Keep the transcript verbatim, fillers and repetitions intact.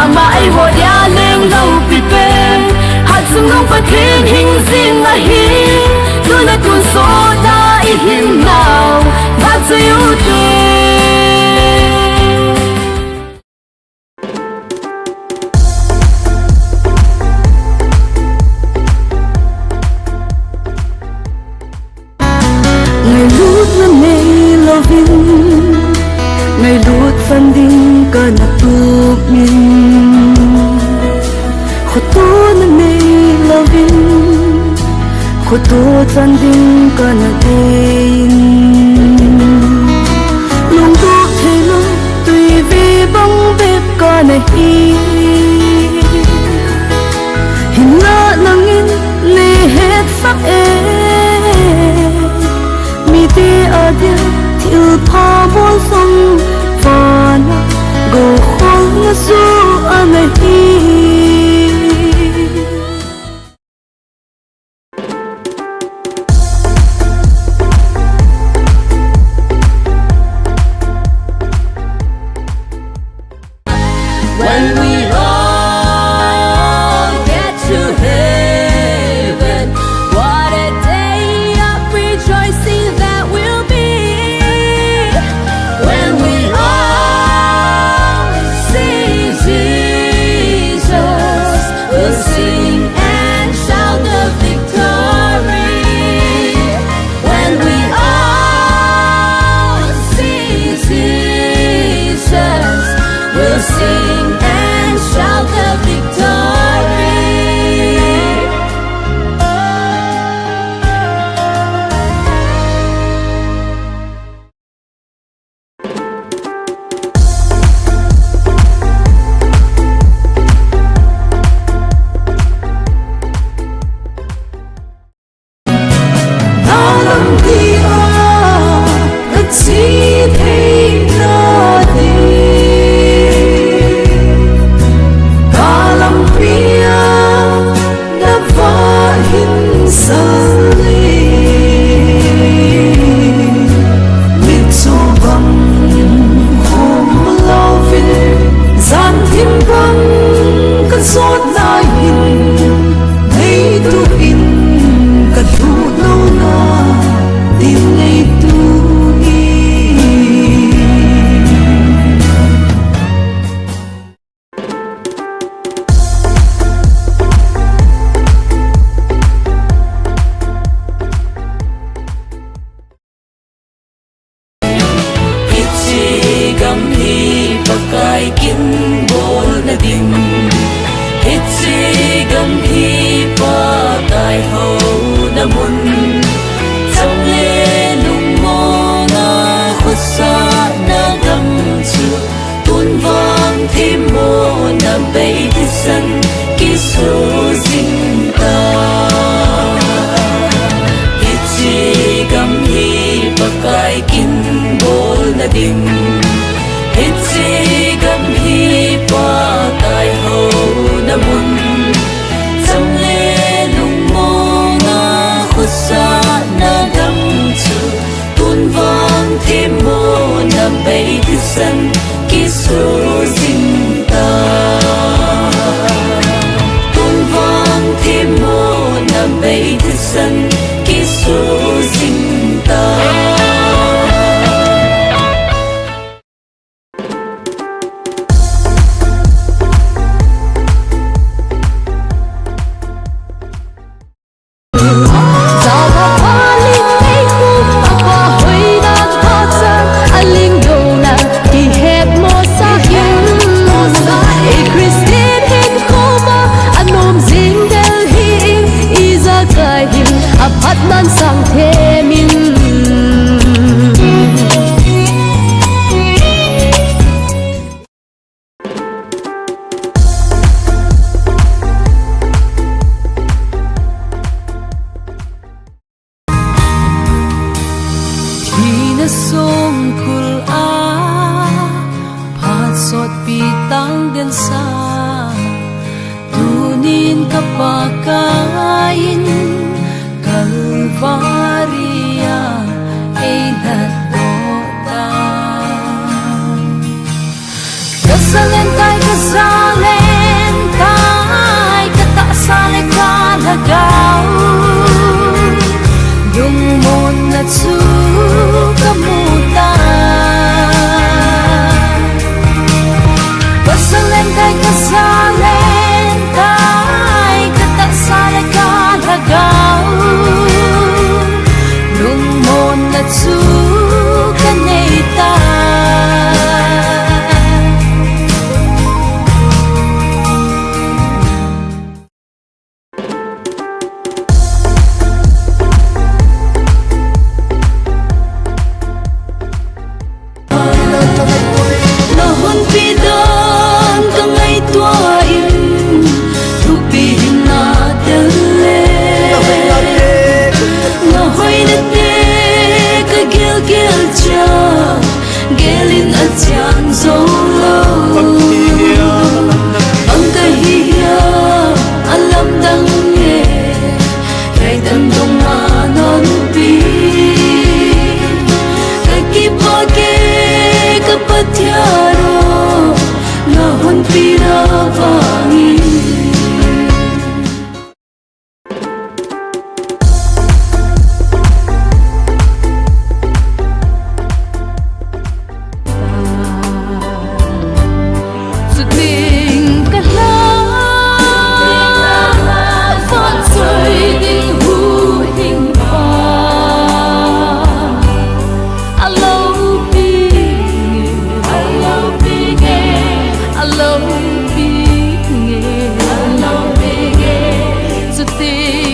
Ama eiho dia leng loupi pen, Hatchungnung Pathen hing jing ahi. Tuna tonsot a ihin nau, vahchoi u te. Ngailutna neilouvin, ngailut chan ding kana tup in. Khoto na neilouvin, khoto chan ding kana dei in. Lungtup theilou tuive bang bep kana hi. Hinlah nangin nei hetsah e. Mite adia thilpha bol jong vana gou kholna chu ana hi. When we all get to heaven, what a day of rejoicing that will be. When we all see Jesus, we'll sing and shout the victory. When we all see Jesus, we'll sing and shout the victory. Nalam tia kache theina ding, kalam pia nava hin sal e. Mitcho bang khom louvin, janthim bang kajot lai in, ngaitu in kalut louna ding ngaitu in. Hiche gam hi Pakai kin bolna ding, hiche gam hi Pakai houna mun, chang le lungmong a khosahna gam chu, tun vang themmona bei thisan kisu jing ta. Hiche gam hi Pakai kin bolna ding, hiche gam hi Pakai houna mun, chang le lungmong a khosahna gam chu, tun vang themmona bei thisan kisu jing ta. Tun vang themmona bei thisan kisu jing ta. Aphat man sang themin. Thina songkul a phat sotpi tang den sa, tunin ka Pakai in Kalvari a ei natdoh tan. Ka salen tai ka sale Salen tai katahsa le kalhagao, lungmonna chu kanei tai. Nahonpi dan kangaito in, thupi hinna tel le. Nahoinate kagilgil cha, gel in achian jou lou. Bang kahi hia, alamdang e, hiai tandong a nahonpi. Kakipah e ka Pathian o, nahonpina vang in. Chuteng kalhah, vahchoi ding huhhingpa, aloupi nge, aloupi nge, aloupi nge, aloupi nge. Chuteng